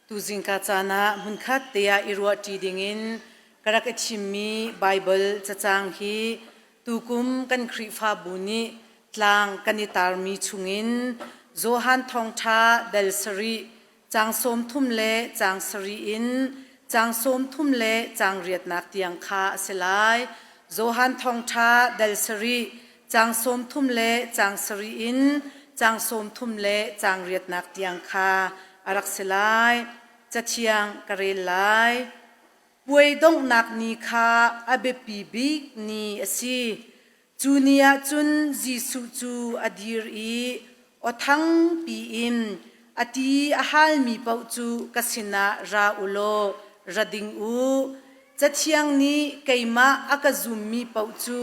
Tu zingka caan ah hmunkhat te ah i ruahṭi dingin ka rak i thimmi Baibal cacang hi tukum kan Khrihfabu nih tlang kan i tarmi chungin Johan Thawngṭha dal sarih caang 30 le caang sarih in caang 30 le caang riatnak tiang kha a si lai. Johan Thawngṭha dal sarih caang 30 le caang sarih in caang 30 le caang riatnak tiang kha a rak si lai. Cathiang ka rel lai. Puai donghnak ni kha a biapi bik ni a si. Cu ni ah cun Jesuh cu a dir i aw thangpi in a ti a halmi paoh cu ka sinah ra u law ra ding u. Cathiang nih keimah a ka zummi paoh cu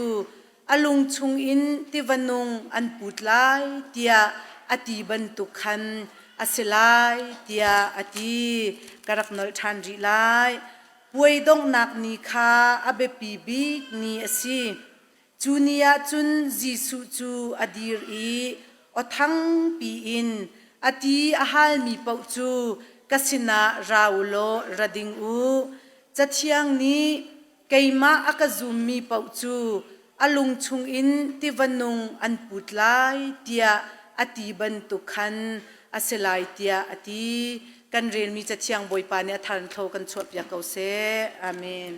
a lung chungin tiva nung an put lai tiah a ti bantuk khan a si lai tiah a ti. Ka rak nolh ṭhan rih lai. Puai donghnak ni kha a biapi bik ni a si. Cu ni ah cun Jesuh cu a dir i aw thangpi in a ti a halmi paoh cu ka sinah ra u law ra ding u. Cathiang nih keimah a ka zummi paoh cu a lung chungin tiva nung an put lai tiah a ti bantuk khan a si lai tiah a ti. Kan relmi Cathiang Bawipa nih a thar in thlaw kan chuahpiak ko seh. Amen.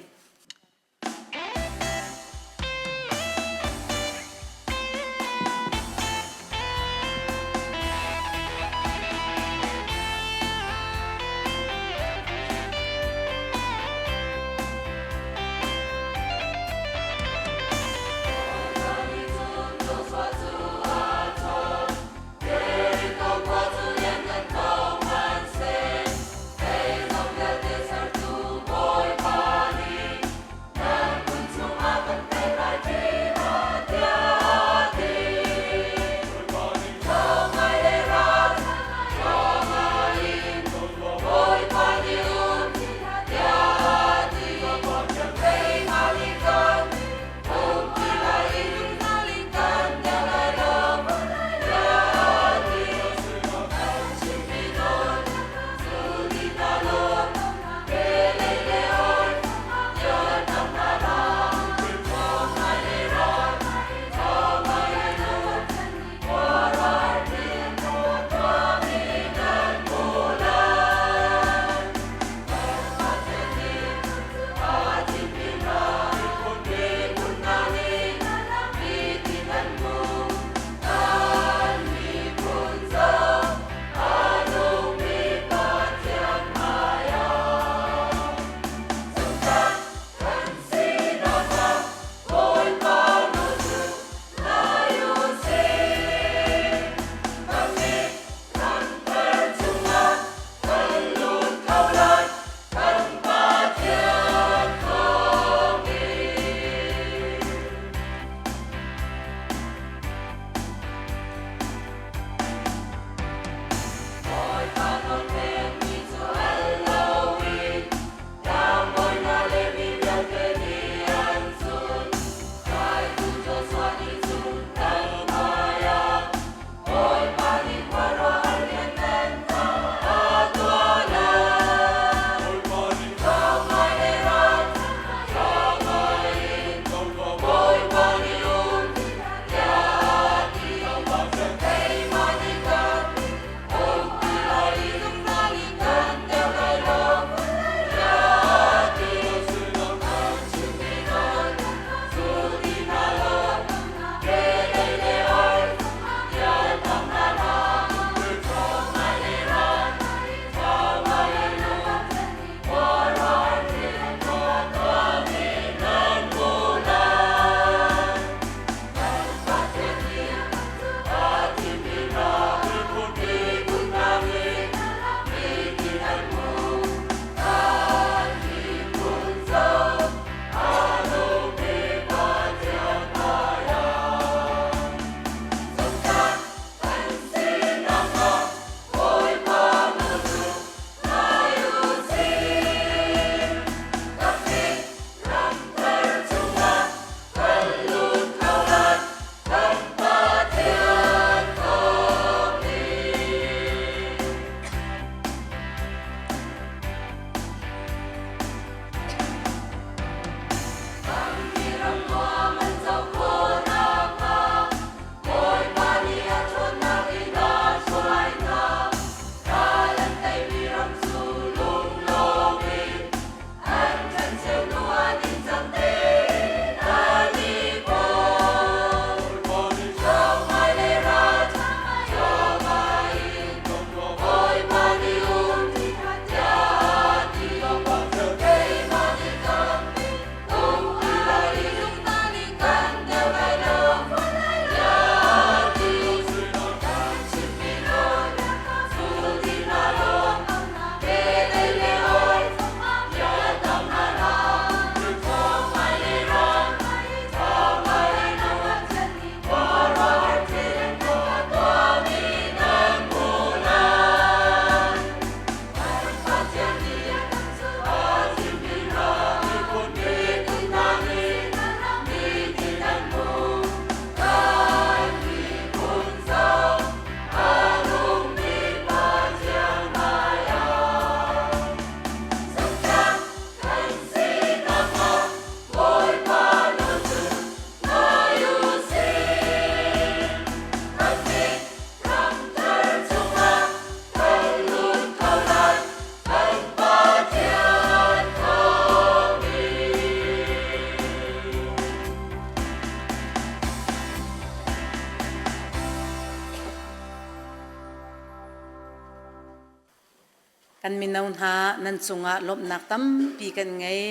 Kan mino hna nan cungah lawmhnak tampi kan ngei.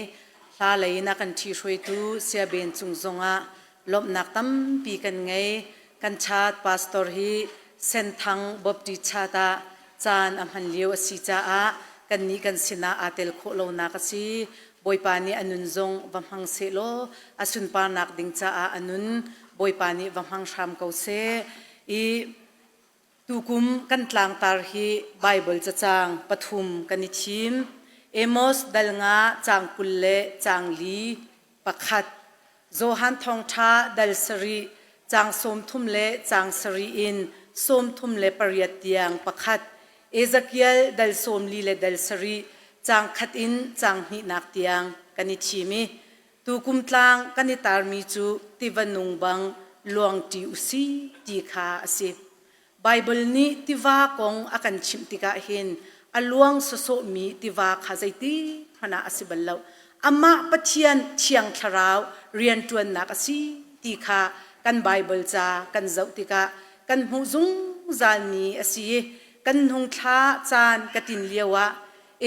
Hla lei in a kan ṭhihruaitu Siaben cung zongah lawmhnak tampi kan ngei. Kan chat pastor hi Senthang Baptist chat ah caan a hman lio a si caah kannih kan sinah aa tel khawh lonak a si. Bawipa nih a nun zong va hmang sehlaw a sunparnak ding caah a nun Bawipa nih va hmang hram ko seh. I Tukum kan tlangtar hi Baibal cacang pathum kan i thim. Amos dal nga caang 20 le caang li pakhat, Johan Thawngṭha dal sarih caang 30 le caang sarih in 38 tiang pakhat, Ezekiel dal 40 le dal sarih caang khat in caang hnihnak tiang kan i thim i tukum tlang kan i tarmi cu tiva nung bang luangṭi u si ti kha a si. Baibal nih tiva kong a kan chimh tikah hin a luang sawsawhmi tiva kha zeitik hmanh ah a si bal lo. Amah Pathian Thiang Thlarau rianṭuannak a si ti kha kan Baibal ca kan zoh tikah kan hmuh zungzalmi a si i kan hnung thla caan ka tin lioah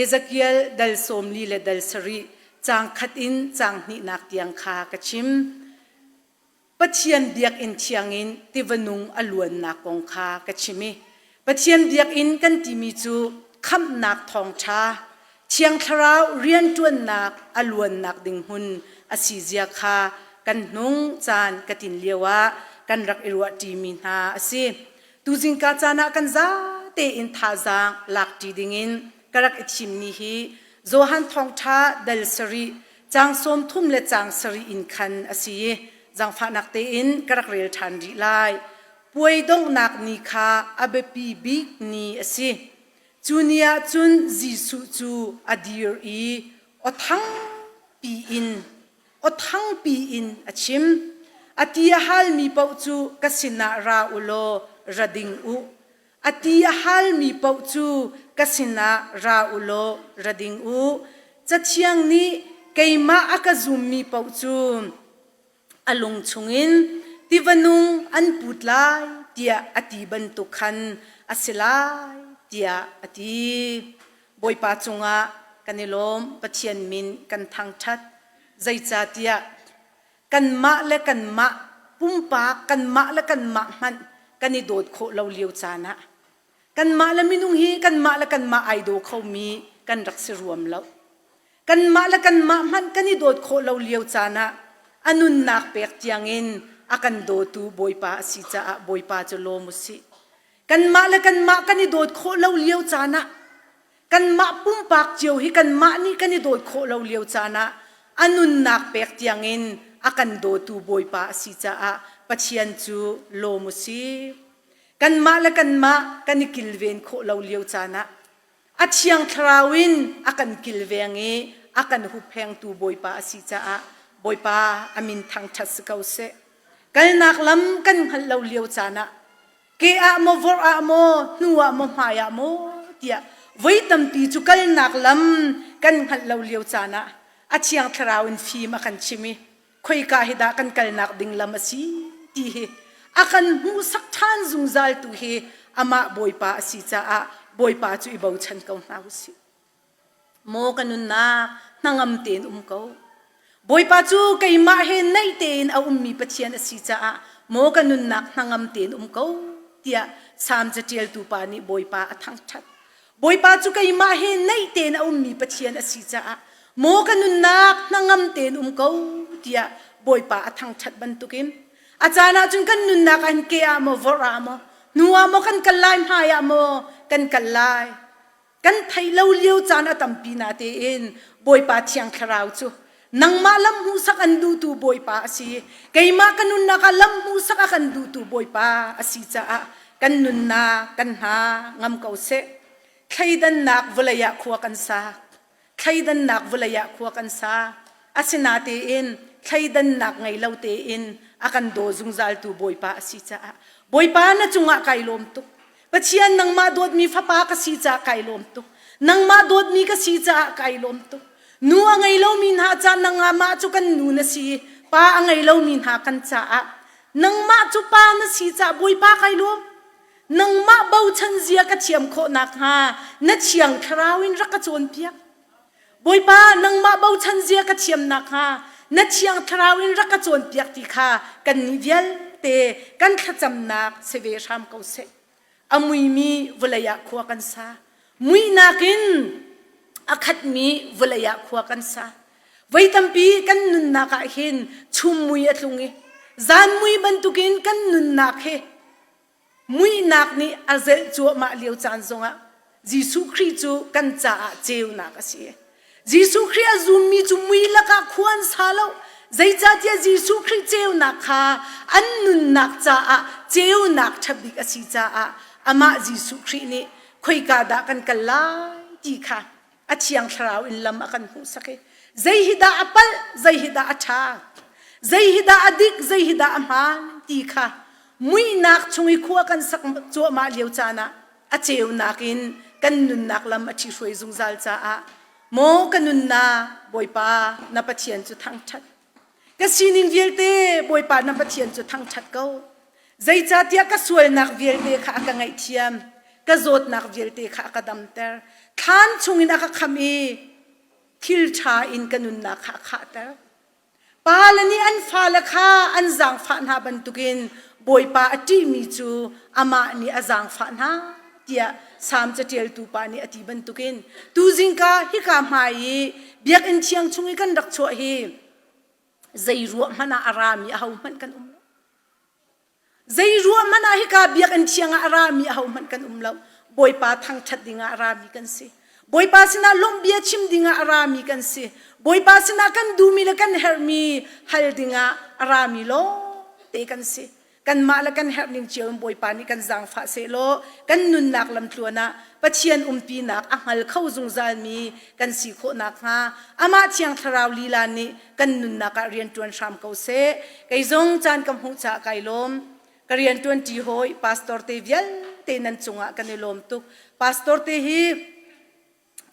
Ezekiel dal 40 le dal sarih caang khat in caang hnihnak tiang kha ka chim. Pathian biakinn thiang in tiva nung a luannak kong kha ka chim i Pathian biakinn kan timi cu khamhnak thawngṭha, Thiang Thlarau rianṭuannak a luannak ding hmun a si zia kha kan hnung caan ka tin lioah kan rak i ruahṭimi hna a si. Tuzingka caan ah kan zate in thazaang lakṭi dingin ka rak i thimmi hi Johan Thawngṭha dal sarih caang 30 le caang sarih in khan a si i zaangfahnak tein ka rak rel ṭhan rih lai. Puai donghnak ni kha a biapi bik ni a si. Cu ni ah cun Jesuh cu a dir i aw thangpi in aw thangpi in a chim. A ti a halmi paoh cu ka sinah ra u law ra ding u. A ti a halmi paoh cu ka sinah ra u law ra ding u. Cathiang nih keimah a ka zummi paoh cu a lung chungin tiva nung an put lai tiah a ti bantuk khan a si lai tiah a ti. Bawipa cungah kan i lawm, Pathian min kan thangṭhat. Zeicahtiah kanmah le kanmah pumpak kanmah le kanmah hmanh kan i dawt khawh lo lio caan ah kanmah le minung hi kanmah le kanmah ai daw khomi kan rak si ruam lo. Kanmah le kanmah hmanh kan i dawt khawh lo lio caan ah a nunnak pek tiangin a kan dawtu Bawipa a si caah Bawipa cu lawm u sih. Kanmah le kanmah kan i dawt khawh lo lio caan ah kanmah pumpak cio hi kanmah nih kan i dawt khawh lo lio caan ah a nunnak pek tiangin a kan dawtu Bawipa a si caah Pathian cu lawm u sih. Kanmah le kanmah kan i kilven khawh lo lio caan ah a thiang thlarau in a kan kilveng i a kan hupphengtu Bawipa a si caah Bawipa a min thangṭhat si ko seh. Kalnak lam kan hngalh lo lio caan ah ke ah maw vorh ah maw hnu ah maw hmai ah maw tiah voi tampi cu kalnak lam kan hngalh lo lio caan ah a thiang thlarau in fim a kan chim i khoika hi dah kan kalnak ding lam a si ti hi a kan hmuhsak ṭhan zungzal tu hi amah Bawipa a si caah Bawipa cu i bochan ko hna u sih. Maw ka nunnak hnangam tein um ko. Bawipa cu keimah he naih tein a ummi Pathian a si caah maw ka nunnak hnangam tein um ko tiah Salm caṭialtu pa nih Bawipa a thangṭhat. Bawipa cu keimah he naih tein a ummi Pathian a si caah maw ka nunnak hnangam tein um ko tiah Bawipa a thangṭhat bantukin a caan ah cun kan nunnak ah hin ke ah maw vorh ah maw hnu ah maw kan kal lai hmai ah maw kan kal lai Kan theih lo lio caan a tampi na tein Bawipa Thiang Thlarau cu nangmah lam hmuhsak an duhtu Bawipa a si. Keimah ka nunnak ah lam hmuhsak a kan duhtu Bawipa a si caah kan nunnak kan hna ngam ko seh. Thleidannak vawlei ah khua kan sa. Thleidannak vawlei ah khua kan sa. Asinatein thleidannak ngei lo tein a kan daw zungzaltu Bawipa a si caah Bawipa na cungah kai lawm tuk. Pathian nangmah dawtmi fapa ka si caah kai lawm tuk. Nangmah dawtmi ka si caah kai lawm tuk. Nu a ngei lomi hna ca nangmah cu kan nu na si. Pa a ngei lomi hna kan caah nangmah cu pa na si caah Bawipa kai lawm. Nangmah bochan zia ka thiam khawh nakhnga na thiang thlarau in rak ka cawnpiak. Bawipa, nangmah bochan zia ka thiam nakhnga na thiang thlarau in rak ka cawnpiak ti kha kannih vialte kan thlacamnak si ve hram ko seh. A muimi vawlei ah khua kan sa. Muihnak in a khatmi vawlei ah khua kan sa. Voi tampi kan nunnak ah hin chum mui a tlung i zan mui bantukin kan nunnak hi muihnak nih a zelh cuahmah lio caan zongah Jesuh Khrih cu kan caah ceunak a si. Jesuh Khrih a zummi cu mui lakah khua an sa lo. Zeicahtiah Jesuh Khrih ceunak kha an nunnak caah ceunak ṭha bik a si caah amah Jesuh Khrih nih khoika dah kan kal lai ti kha a thiang thlarau in lam a kan hmuhsak i zei hi dah a palh zei hi dah a ṭha zei hi dah a dik zei hi dah a hmaan ti kha muihnak chung i khua kan sak cuahmah lio caan ah a ceunak in kan nunnak lam a ṭhihruai zungzal caah maw ka nunnak Bawipa na Pathian cu thangṭhat ka sining vialte Bawipa na Pathian cu thangṭhat ko zeicahtiah ka sualnak vialte kha a ka ngaihthiam ka zawtnak vialte kha a ka damter thlan chungin a ka khamh i thil ṭha in ka nunnak kha a khahter Pale nih an fale kha an zaangfah hna bantukin Bawipa a ṭihmi cu amah nih a zaangfah hna tiah Salm caṭialtu pa nih a ti bantukin tuzingka hika hmai i biakinn thiang chung i kan rak chuah hi zei ruah hmanh ah a rami ahohmanh kan um lo. Zei ruah hmanh ah hika biakinn thiang ah a rami ahohmanh kan um lo. Bawipa thangṭhat dingah a rami kan si. Bawipa sinah lawmhbia chim dingah a rami kan si. Bawipa sinah kan duhmi le kan herhmi hal dingah a rami lawngte kan si. Kanmah le kan herh ning cio in Bawipa nih kan zaangfah sehlaw kan nunnak lamtluan ah Pathian umpinak a hngal kho zungzalmi kan si khawh nakhnga amah Thiang Thlarau lila nih kan nunnak ah rian ṭuan hram ko seh. Kei zong caan ka hmuh caah kai lawm. Ka rian ṭuanṭi hawi pastor te vialte nan cungah kan i lawm tuk. Pastor te hi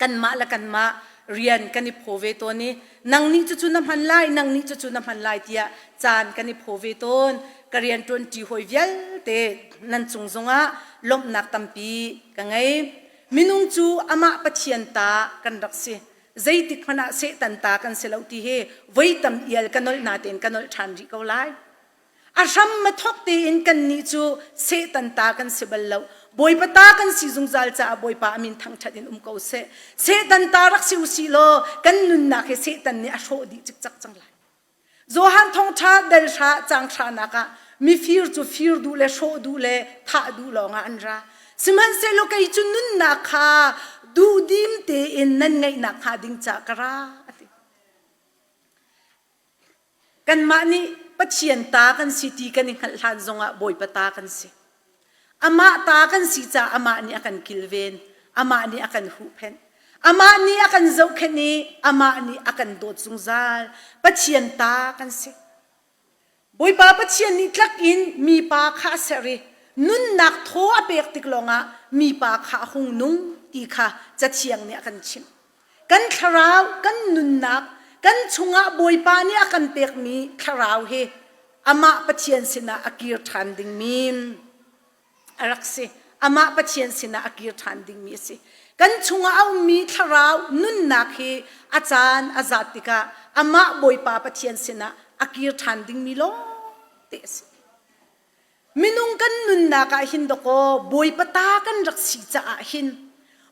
kanmah le kanmah rian kan i phaw ve tawn i nang nih cucu na hman lai, nang nih cucu na hman lai tiah caan kan i phaw ve tawn. Ka rian ṭuanṭi hawi vialte nan cung zongah lawmhnak tampi ka ngei. Minung cu amah Pathian ta kan rak si. Zeitik hmanh ah Satan ta kan si lo ti hi voi tam ial ka nolh natein ka nolh ṭhan rih ko lai. A hram ma thawk tein kannih cu Satan ta kan si bal lo. Bawipa ta kan si zungzal caah Bawipa a min thangṭhat in um ko seh. Satan ta rak si u sih law kan nunnak hi Satan nih a hrawh dih cikcak cang lai. Johan thawngṭha dal hra caang hranak ah mifir cu fir duh le hrawh duh le thah duh lawngah an ra. Sihmanhsehlaw kei cu nunnak kha duhdim tein nan ngeih nakhnga ding caah ka ra a ti. Kanmah nih Pathian ta kan si ti kan i hngalh hlan zongah Bawipa ta kan si. Amah ta kan si caah amah nih a kan kilven, amah nih a kan huhphenh, amah nih a kan zohkhenh i amah nih a kan dawt zungzal. Pathian ta kan si. Bawipa Pathian nih tlak in mipa kha a ser i nunnak thaw a pek tik lawngah mipa kha a hung nung ti kha Cathiang nih a kan chimh. Kan thlarau, kan nunnak, kan chungah Bawipa nih a kan pekmi thlarau hi amah Pathian sinah a kir ṭhan dingmi a rak si. Amah Pathian sinah a kir ṭhan dingmi a si. Kan chungah a ummi thlarau nunnak hi a caan a zat tikah amah Bawipa Pathian sinah a kir ṭhan dingmi lawngte a si. Minung kan nunnak ah hin dawkaw Bawipa ta kan rak si caah hin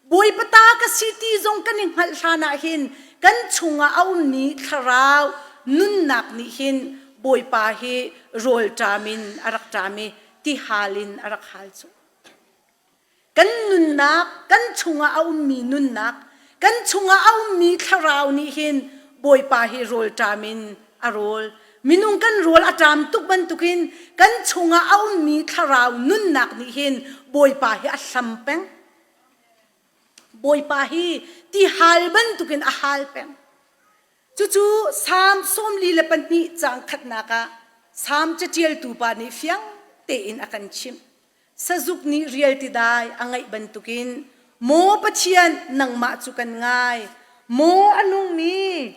Bawipa ta ka si ti zong kan i hngalh hlan ah hin kan chungah a ummi thlarau nunnak nih hin Bawipa hi rawl ṭam in a rak ṭam i tihal in a rak hal cu. Kan nunnak, kan chungah a ummi nunnak, kan chungah a ummi thlarau nih hin Bawipa hi rawl ṭam in a rawl. Minung kan rawl a ṭam tuk bantukin kan chungah a ummi thlarau nunnak nih hin Bawipa hi a hlam peng. Bawipa hi tihal bantukin a hal peng. Cucu Salm 42 caang khatnak ah Salm caṭialtu pa nih fiang tein a kan chimh. Sazuk nih rial tidai a ngaih bantukin maw Pathian nangmah cu kan ngai. Maw a nungmi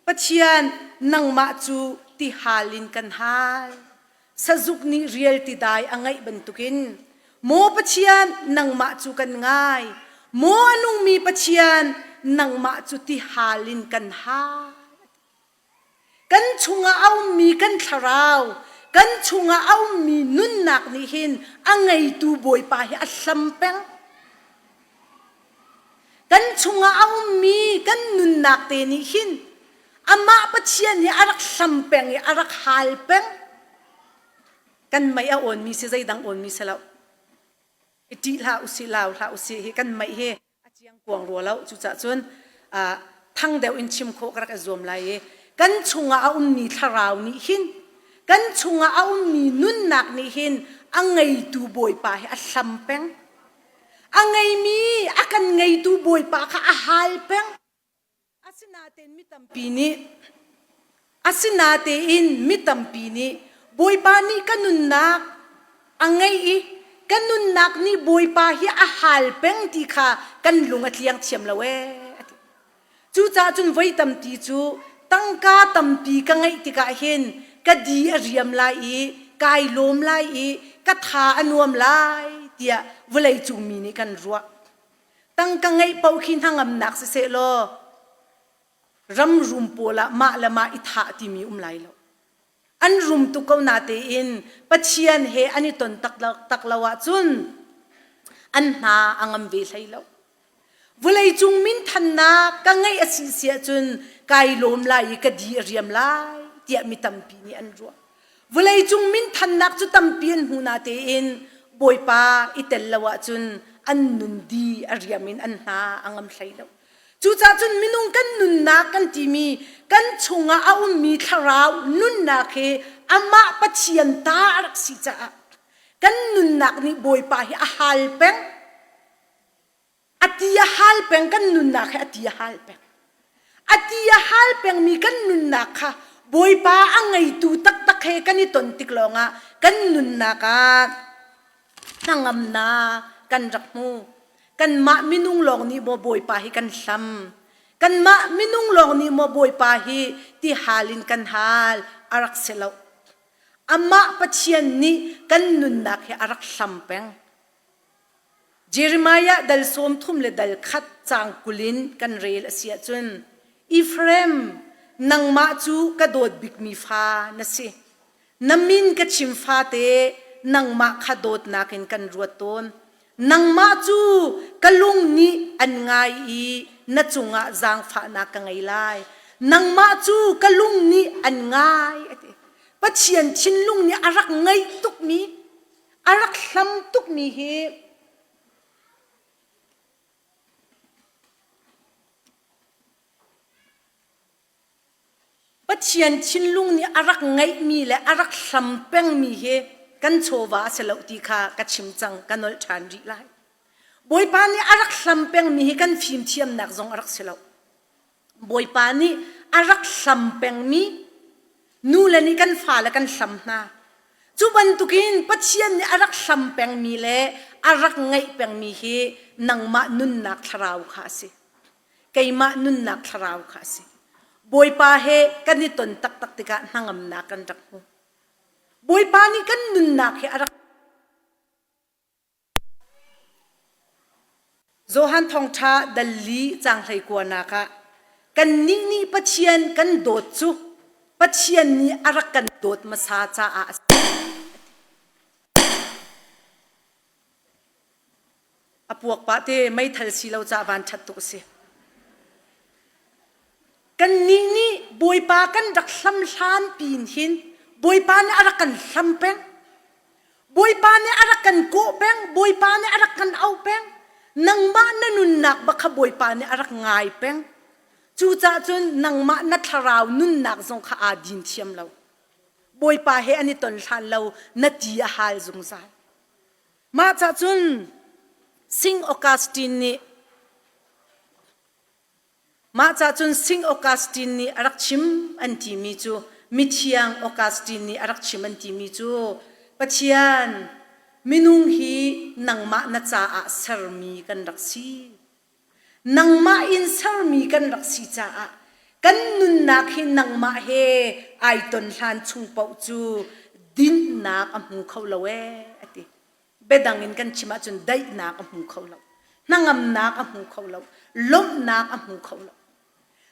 Pathian nangmah cu tihal in kan hal. Sazuk nih rial tidai a ngaih bantukin. Maw Pathian, nangmah cu kan ngai. Maw a nungmi Pathian, nangmah cu tihal in kan hal. Kan chungah a ummi kan thlarau, kan chungah a ummi nunnak nih hin a ngeitu Bawipa hi a hlam peng. Kan chungah a ummi kan nunnak te nih hin amah Pathian hi a rak hlam peng i a rak hal peng. Kan mei a awnmi si zeidang awnmi si lo. I ṭih hlah usih, lau hlah usih hi kan mei hi a ciangkuang rua lo. Cucaah cun thang deuh in chim khawh ka rak i zuam lai i kan chungah a ummi thlarau nih hin kan chungah a ummi nunnak nih hin a ngeitu Bawipa hi a hlam peng. A ngeimi a kan ngeitu Bawipa kha a hal peng. Asinain mi tampi nih Asinain mi tampi nih Bawipa nih ka nunnak a ngeih i ka nunnak nih Bawipa hi a hal peng ti kha kan lung a tliang thiam lo ee a ti. Cucaah cun voi tampi cu tangka tampi ka ngeih tikah hin ka di a riam lai i kai lawm lai i ka tha a nuam lai tiah vawleicung mi nih kan ruah. Tangka ngeih paoh khi hnangamnak siseh law ram rum pawl ah mah le mah i thah timi um lai lo. An rum tuk ko natein Pathian he an i ton tak lo ahcun an hna a ngam ve hlei lo. Vawleicung minthannak ka ngeih a si si ahcun kai lawm lai i ka di a riam lai tiah mi tampi nih an ruah. Vawleicung minthannak cu tampi an hmu natein Bawipa i tel lo ahcun an nun di a riam in an hna a ngam hlei lo. Cucaah cun minung kan nunnak kan timi kan chungah a ummi thlarau nunnak hi amah Pathian ta a rak si caah kan nunnak nih Bawipa hi a hal peng. A ti a hal peng kan nunnak hi a ti a hal peng. A ti a hal pengmi kan nunnak kha Bawipa a ngeitu taktak he kan i ton tik lawngah kan nunnak ah hnangamnak kan rak hmu. Kanmah minung lawng nih maw Bawipa hi kan hlam. Kanmah minung lawng nih maw Bawipa hi ti hal in kan hal a rak si lo. Amah Pathian nih kan nunnak hi a rak hlam peng. Jeremiah dal 30 le dal khat caang 20 in kan rel a si ahcun Ephraim, nangmah cu ka dawt bikmi fa na si. Na min ka chim fate nangmah kha dawtnak in kan ruat tawn. Nangmah cu ka lung nih an ngai i na cungah zaangfahnak ka ngei lai. Nangmah cu ka lung nih an ngai a ti. Pathian thinlung nih a rak ngaih tukmi a rak hlam tukmi hi Pathian thinlung nih a rak ngeihmi le a rak hlam pengmi hi kan chawva a si lo ti kha ka chim cang ka nolh ṭhan rih lai. Bawipa nih a rak hlam pengmi hi kan fimthiamnak zong a rak si lo. Bawipa nih a rak hlam pengmi nule nih kan fale kan hlam hna. Cu bantukin Pathian nih a rak hlam pengmi le a rak ngeih pengmi hi nangmah nunnak thlarau kha a si. Keimah nunnak thlarau kha a si. Bawipa he kan i ton taktak tikah hnangamnak kan rak hmu. Bawipa nih kan nunnak hi a rak Johan Thawngṭha dal li caang hleikuanak ah kannih nih Pathian kan dawt cu Pathian nih a rak kan dawt hmasa caah a si. A puak pah te meithal si lo caah van ṭhat tuk a si. Kannih nih Bawipa kan rak hlam hlan pin hin Bawipa nih a rak kan hlam peng. Bawipa nih a rak kan kawh peng, Bawipa nih a rak kan auh peng. Nangmah na nunnak bak kha Bawipa nih a rak ngai peng. Cucaah cun nangmah na thlarau nunnak zong kha aa din thiam lo. Bawipa he an i ton hlan lo na ti a hal zungzal. Mah cah cun Sing Augustine nih Mah cah cun Sing Augustine nih a rak chim an timi cu mithiang Augustine nih a rak chim an timi cu Pathian minung hi nangmah na caah sermi kan rak si. Nangmah in sermi kan rak si caah kan nunnak hi nangmah he ai ton hlan chung paoh cu dinhnak a hmu kho lo ee a ti. Biadang in kan chim ahcun daihnak a hmu kho lo. Hnangamnak a hmu kho lo. Lawmhnak a hmu kho lo.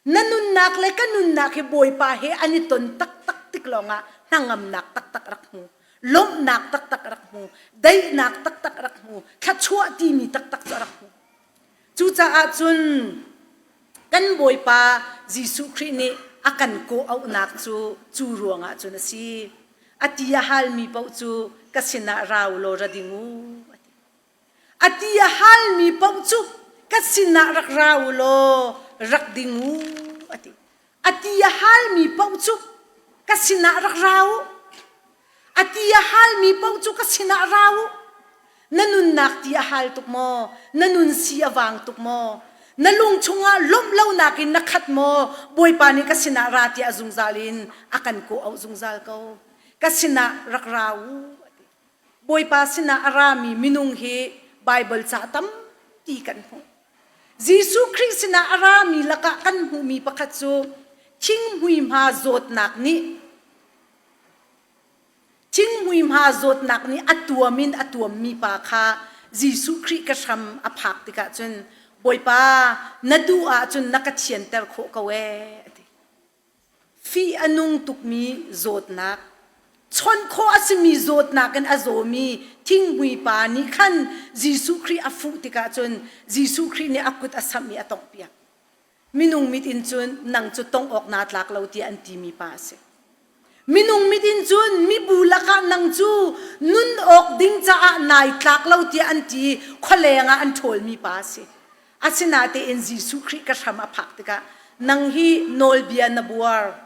Na nunnak le ka nunnak hi Bawipa he an i ton taktak tik lawngah hnangamnak taktak rak hmu. Lawmhnak taktak rak hmu. Daihnak taktak rak hmu. Thluachuah timi taktak cu a rak hmu. Cucaah cun kan Bawipa Jesuh Khrih nih a kan kawh auhnak cu cu ruangah cun a si. A ti a halmi paoh cu ka sinah ra u law ra ding u a ti. A ti a halmi paoh cu ka sinah rak ra u law rak ding u a ti. A ti a halmi paoh cu ka sinah rak ra u. A ti a halmi paoh cu ka sinah ra u. Na nunnak ti a hal tuk maw? Na nun si a vang tuk maw? Na lung chungah lawmh lonak in na khat maw? Bawipa nih ka sinah ra tiah zungzal in a kan kawh auh zungzal ko. Ka sinah rak ra u. Bawipa sinah a rami minung hi Baibal ca tampi kan hmuh. Jesuh Khrih sinah a rami lakah kan hmuhmi pakhat cu thinghmui hma zawtnak nih thinghmui hma zawtnak nih a tuam in a tuammi pa kha Jesuh Khrih ka hram a phak tikah cun Bawipa na duh ahcun na ka thianter khawh ko ee a ti. Fih a nung tukmi zawtnak, chawnh khawh a simi zawtnak in a zawmi thinghmui pa nih khan Jesuh Khrih a fuh tikah cun Jesuh Khrih nih a kut a samh i a tawnghpiak. Minung mit in cun nang cu tongh awk naa tlak lo tiah an timi pa a si. Minung mit in cun mibu lakah nang cu nun awk ding caah nai tlak lo tiah an ti i khualeng ah an ṭhawlmi pa a si. Asinatein Jesuh Khrih ka hram a phak tikah nang hi nawlbia na buar.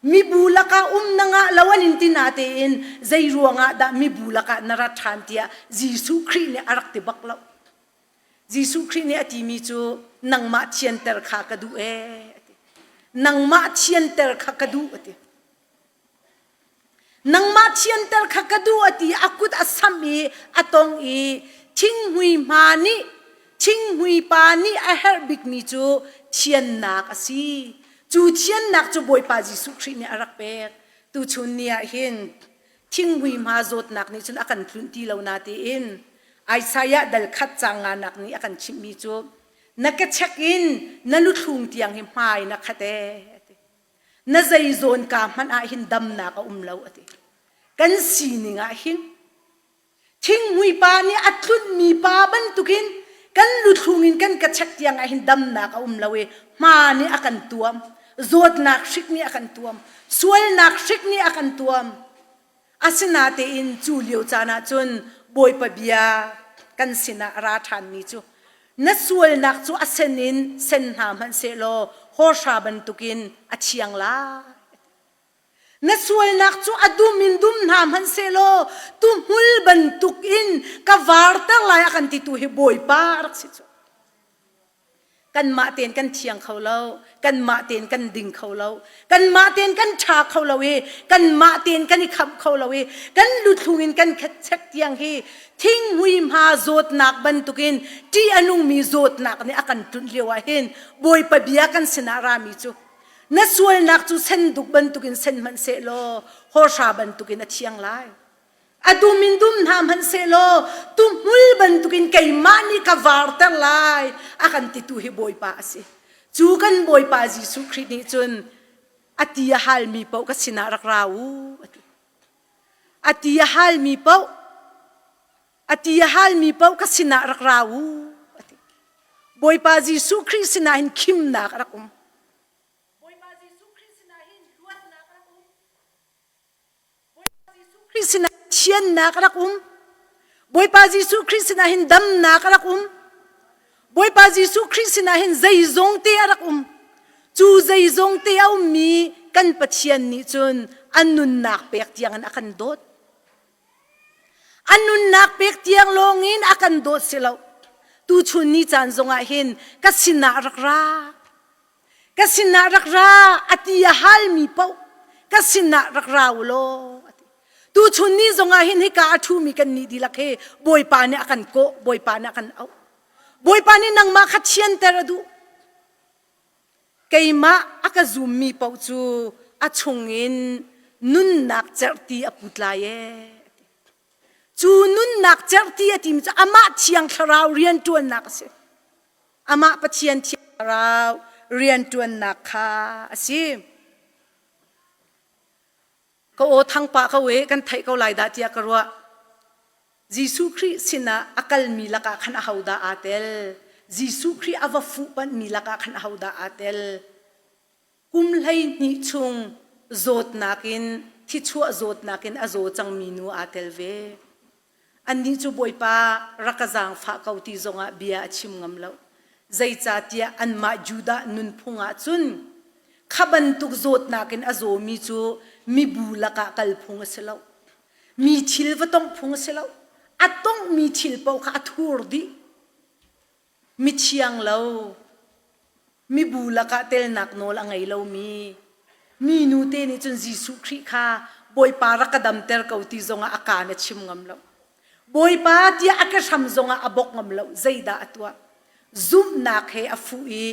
Mibu lakah um na ngah lo an in ti natein zei ruangah dah mibu lakah na ra ṭhan tiah Jesuh Khrih nih a rak ti bak lo. Jesuh Khrih nih a timi cu nangmah thianter kha ka duh ee a ti. Nangmah thianter kha ka duh a ti. Nangmah thianter kha ka duh a ti a kut a samh i a tong i thinghmui hma nih thinghmui pa nih a herh bikmi cu thiannak a si. Cu thiannak cu Bawipa Jesuh Khrih nih a rak pek. Tuchun ni ah hin thinghmui hma zawtnak nih cun a kan tlunh ti lo na tiin Isaiah dal khat caang nganak nih a kan chimhmi cu na ka chek in na luthlung tiang hi hmai na khat ee. Na zei zawn ka hmanh ah hin damnak a um lo a ti. Kan sining ah hin thinghmui pa nih a tlunhmi pa bantukin kan luthlung in kan ka chek tiang ah hin damnak a um lo i hma nih a kan tuam, zawtnak hrik nih a kan tuam, sualnak hrik nih a kan tuam. Asinatein cu lio caan ah cun Bawipa bia kan sinah a ra ṭhanmi cu na sualnak cu a sen in sen hna hmanhsehlaw hawhra bantukin a thiang lai. Na sualnak cu a dum in dum hna hmanhsehlaw tuhmul bantukin ka varter lai a kan titu hi Bawipa a rak si cu. Kanmah tein kan thiang kho lo, kanmah tein kan ding kho lo, kanmah tein kan ṭha kho lo i kanmah tein kan i khamh kho lo i kan luthlung in kan khetchek tiang hi thinghmui hma zawtnak bantukin ṭih a nungmi zawtnak nih a kan tlunh lio ah hin Bawipa bia kan sinah rami cu na sualnak cu senduk bantukin sen hmanh sehlaw hawhra bantukin a thiang lai. A dum in dum hna hmanhsehlaw tuhmul bantukin keimah nih ka varter lai a kan titu hi Bawipa a si. Cu kan Bawipa Jesuh Khrih nih cun a ti a halmi paoh ka sinah rak ra u a ti. A ti a halmi paoh a ti a halmi paoh ka sinah rak ra u a ti. Bawipa Jesuh Khrih sinah hin khimnak a rak um. Bawipa Jesuh Khrih sinah hin luatnak a rak um. Bawipa Jesuh Khrih sinah thiannak a rak um. Bawipa Jesuh Khrih sinah hin damnak a rak um. Bawipa Jesuh Khrih sinah hin zeizong te a rak um. Cu zeizong te a ummi kan Pathian nih cun a nunnak pek tiangin a kan dawt. A nunnak pek tiang lawngin a kan dawt si lo. Tuchun ni caan zongah hin ka sinah rak ra. Ka sinah rak ra a ti a halmi paoh ka sinah rak ra u law a ti. Tuchun ni zongah hin hika a ṭhumi kan nih dihlak hi Bawipa nih a kan kawh, Bawipa nih a kan auh. Bawipa nih nangmah kha thianter a duh. Keimah a ka zummi paoh cu a chungin nunnak cerhti a put lai ee. Cu nunnak cerhti a timi cu amah Thiang Thlarau rianṭuannak a si. Amah Pathian Thiang Thlarau rianṭuannak kha a si. Ka aw thang pah ko e kan theih ko lai dah tiah ka ruah. Jesuh Khrih sinah a kalmi lakah khan ahodah aa tel? Jesuh Khrih a va fuhpanhmi lakah khan ahodah aa tel? Kum 12 chung zawtnak in thichuah zawtnak in a zaw cangmi nu aa tel ve. Annih cu Bawipa rak ka zaangfah ko ti zongah bia a chim ngam lo. Zeicahtiah anmah Judah nunphung ah cun kha bantuk zawtnak in a zawmi cu mibu lakah kal phung a si lo. Mi thil va tongh phung a si lo. A tonghmi thil paoh kha a thur dih. Mithiang lo, mibu lakah telnak nawl a ngei lomi minu te nih cun Jesuh Khrih kha Bawipa rak ka damter ko ti zongah a kaan a chim ngam lo. Bawipa tiah a ke hram zongah a bok ngam lo. Zeidah a tuah? Zumhnak he a fuh i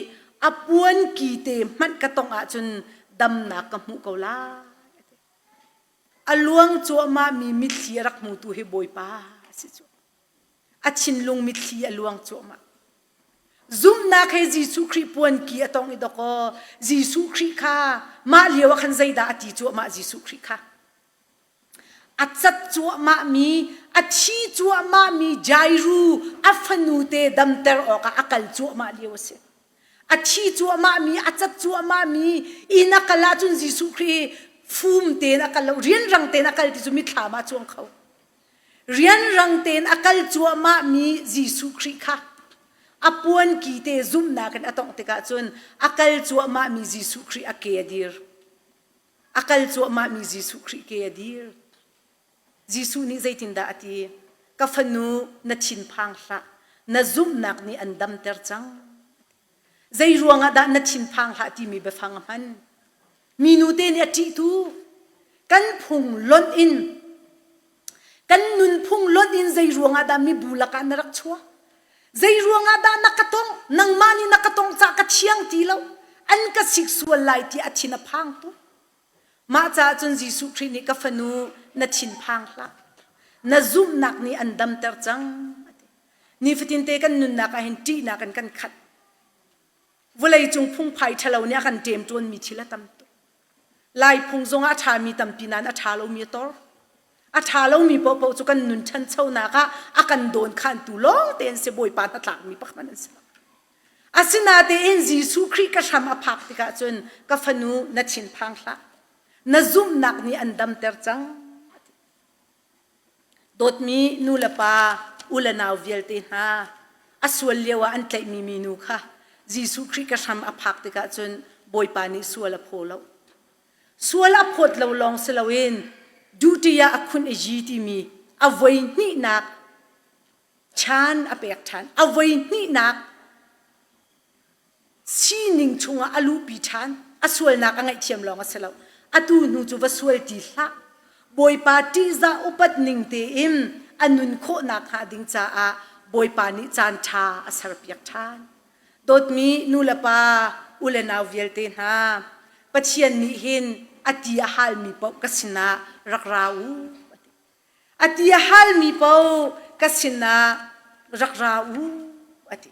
a puanki te hmanh ka tongh ahcun damnak ka hmuh ko lai. A luang cuahmahmi mitthli a rak hmutu hi Bawipa a si cu. A thinlung mitthli a luang cuahmah. Zumhnak he Jesuh Khrih puanki a tong i dawkaw Jesuh Khrih kha mah lio ah khan zeidah a ti cuahmah Jesuh Khrih kha? A cat cuahmahmi, a thi cuahmahmi Jairu a fanu te damter awkah a kal cuahmah lio a si. A thi cuahmahmi, a cat cuahmahmi inn a kal ahcun Jesuh Khrih fum tein a kal lo, rianrang tein a kal ti cu mitthlam ah a cuang kho. Rianrang tein a kal cuahmahmi Jesuh Khrih kha a puanki te zumhnak in a tongh tikah cun a kal cuahmahmi Jesuh Khrih a ke a dir. A kal cuahmahmi Jesuh Khrih ke a dir. Jesuh nih zeitindah a ti? Ka fanu, na thinphang hlah. Na zumhnak nih an damter cang. Zei ruangah dah na thinphang hlah timi biafang a hman? Minu te nih a ṭihtu kan phung lonh in kan nunphung lonh in zei ruangah dah mibu lakah na rak chuah? Zei ruangah dah na ka tongh? Nangmah nih na ka tongh cah ka thiang ti lo. An ka sik sual lai ti a thin a phang tuk. Mah caah cun Jesuh Khrih nih ka fanu na thinphang hlah. Na zumhnak nih an damter cang. Nifatin te kan nunnak ah hin ṭihnak in kan khat. Vawleicung phungphai ṭhalo nih a kan ṭemṭawnmi thil a tam tuk. Lai phung zongah a ṭhami tampi nain a ṭha lomi a tor. A ṭha lomi paohpaoh cu kan nun ṭhanchonak ah a kan dawnkhantu lawng te an si Bawipa hnatlakmi pakhat an si lo. Asinatein Jesuh Khrih ka hram a phak tikah cun ka fanu na thinphang hlah. Na zumhnak nih an damter cang. Dawtmi nu le pa, u le nau vialte hna, a sual lio ah an tlaihmi minu kha Jesuh Khrih ka hram a phak tikah cun Bawipa nih sual a phaw lo. Sual a phawt lo lawng si loin duty ah a khun i yi timi a voi hnihnak chan a pek ṭhan. A voi hnihnak sining chungah a luhpi ṭhan. A sualnak a ngaihthiam lawng a si lo. Atu hnu cu va sual ti hlah. Bawipa ṭihzah upat ning tein a nun khawh nakhnga ding caah Bawipa nih caan ṭha a serpiak ṭhan. Dawtmi nu le pa, u le nau vialte hna, Pathian nih hin a ti a halmi paoh ka sinah rak ra u. A ti a halmi paoh ka sinah rak ra u, a ti.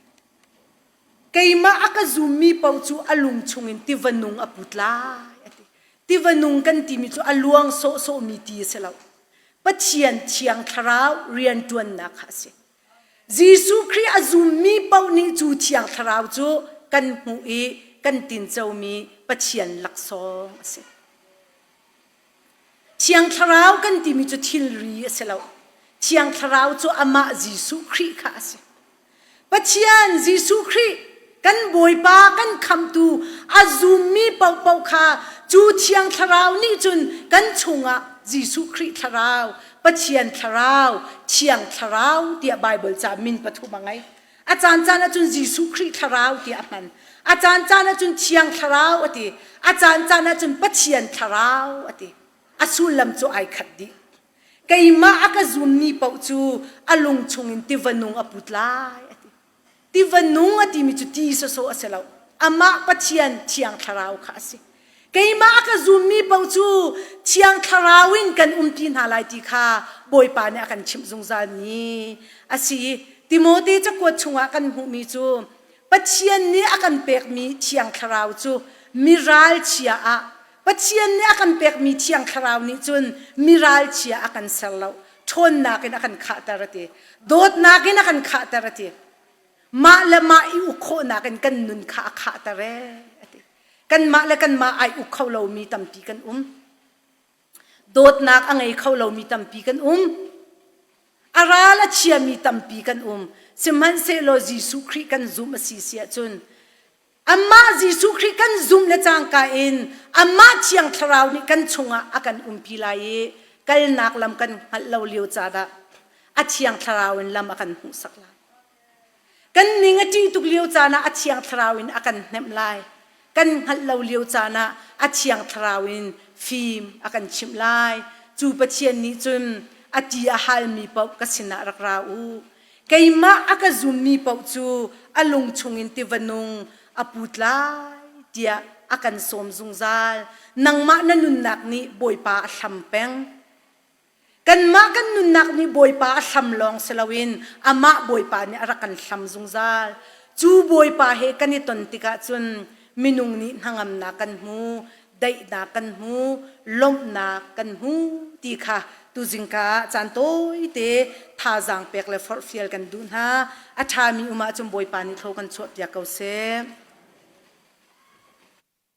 Keimah a ka zummi paoh cu a lung chungin tiva nung a put lai, a ti. Tiva nung kan timi cu a luang sawhsawhmi ti a si lo. Pathian Thiang Thlarau rianṭuannak kha a si. Jesuh Khrih a zummi paoh nih cu Thiang Thlarau cu kan hmuh i kan tincomi Pathian laksawng a si. Thiang Thlarau kan timi cu thilri a si lo. Thiang Thlarau cu amah Jesuh Khrih kha a si. Pathian Jesuh Khrih kan Bawipa kan khamtu a zummi paohpaoh kha cu Thiang Thlarau nih cun kan chungah Jesuh Khrih Thlarau, Pathian Thlarau, Thiang Thlarau tiah Baibal ca min pathum a ngei. A caancaan ahcun Jesuh Khrih Thlarau tiah a hman. A caancaan ahcun Thiang Thlarau a ti. A caancaan ahcun Pathian Thlarau a ti. A sullam cu ai khat dih. Keimah a ka zummi paoh cu a lung chungin tiva nung a put lai a ti. Tiva nung a timi cu ti sawsawh a si lo. Amah Pathian Thiang Thlarau kha a si. Keimah a ka zummi paoh cu Thiang Thlarau in kan umpi hna lai ti kha Bawipa nih a kan chimh zungzalmi a si. Timote cakuat chungah kan hmuhmi cu Pathian nih a kan pekmi Thiang Thlarau cu miralchia ah Pathian nih a kan pekmi Thiang Thlarau nih cun miralchia a kan ser lo. Ṭhawnnak in a kan khahter a ti. Dawtnak in a kan khahter a ti. Mah le mah i uk khawhnak in kan nun kha a khahter ee a ti. Kanmah le kanmah ai uk kho lomi tampi kan um. Dawtnak a ngei kho lomi tampi kan um. A ral a chiami tampi kan um. Sihmanhsehlaw Jesuh Khrih kan zumh a si si ahcun amah Jesuh Khrih kan zumh le cangka in amah Thiang Thlarau nih kan chungah a kan umpi lai i kalnak lam kan hngalh lo lio caan ah a Thiang Thlarau in lam a kan hmuhsak lai. Kan ning a ṭih tuk lio caan ah a Thiang Thlarau in a kan hnemh lai. Kan hngalh lo lio caan ah a Thiang Thlarau in fim a kan chimh lai. Cu Pathian nih cun a ti a halmi paoh ka sinah rak ra u. Keimah a ka zummi paoh cu a lung chungin tiva nung a put lai tiah a kan sawm zungzal. Nangmah na nunnak nih Bawipa a hlam peng. Kanmah kan nunnak nih Bawipa a hlam lawng si loin amah Bawipa nih a rak kan hlam zungzal. Cu Bawipa he kan i ton tikah cun minung nih hnangamnak kan hmu, daihnak kan hmu, lawmhnak kan hmu ti kha tuzingka ah caan tawite thazaang pek le forhfial kan duh hna. A ṭhami um ahcun Bawipa nih thlaw kan chuahpiak ko seh.